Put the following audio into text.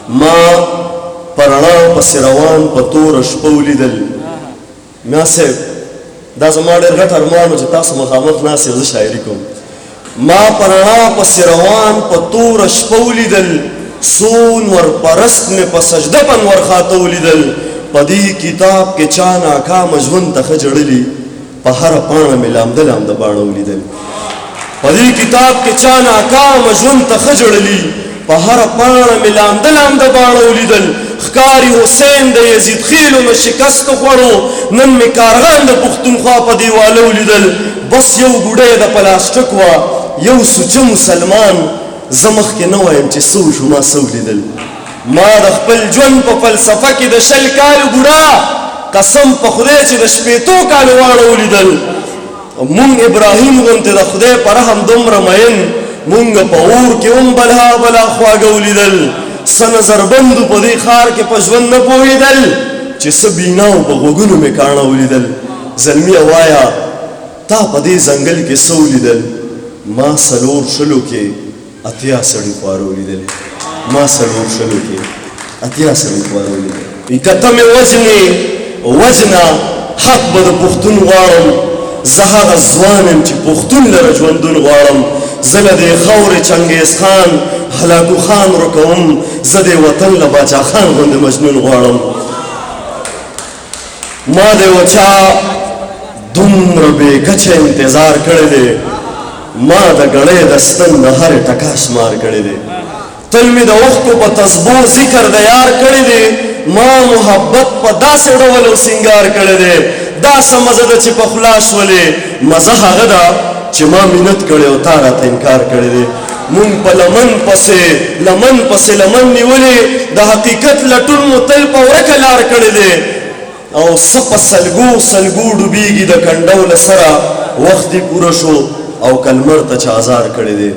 ما په رڼا پسې روان په توره شپه ولیدل. میا صاحب، دا زما ډېر غټ ارمان و چې تاسو مخامخ ناست یئ، زه شاعري کوم. ما په رڼا پسې روان په توره شپه ولیدل، څو نور پرست مې په سجده په نور خاته ولیدل. په دې کتاب کې چا ناکامه ژوند ته ښه ژړلي، په هره پاڼه مې لامده لامده باڼه ولیدل. په دې کتاب کې چا ناکامه ژوند ته ښه ژړلي، په هره پاڼه مې لامده لامده باڼه ولیدل. ښکاري حسین د یزید خېلو نه شکست وخوړو، نن مې کارغان د پښتونخوا په دیواله ولیدل. بس یو ګوډی د پلاستک وه، یو سوچه مسلمان، زه مخکې نه وایم چې څه وشو، ما څه ولیدل. ما د خپل ژوند په فلسفه کې د 20 کالو بوډا، قسم په خدای چې د 60 کالو واړه ولیدل. مونږ ابراهیم غونته د خدای په رحم دومره مین، مونږ په اور کې هم بلها بلا خواږه ولیدل. څه نظربندو په دې ښار کې په ژوند نه پوهېدل، چې څه بینا او په غوږونو مې کاڼه ولیدل. زلمیه وایا، تا په دې ځنګل کې څه ولیدل؟ ما څلور شلو کې 80 سړي خواره ولیدل. ما څلور شلو کې 80 سړي خواره ولیدل. که ته مې وژنې، وژنه، حق به د پښتون غواړم. زه هغه ځوان یم چې پښتون لره ژوندون غواړم. زه له دې خاورې چنګیز خان، هلاکو خان ورکوم، زه دې وطن له باچا خان غوندې مجنون غواړم. ما د یو چا دومره بې کچه انتظار کړی دی، ما د ګړۍ د ستن د هرې ټکا شمار کړی دی. تل مې د اوښکو په تسبو ذکر د یار کړی دی، ما محبت په داسې ډول او سینګار کړی دی. دا څه مزه ده چې په خوله شولې، مزه هغه ده چې ما مینت کړی او تا راته انکار کړی دی. مونږ په لمن پسې لمن پسې لمن نیولې، د حقیقت لټون مو تل په ورکه لار کړی دی. او څه په سلګو سلګو ډوبېږي د کنډو له سره، وخت دې پوره شو او که لمر ته چا ازار کړی دی.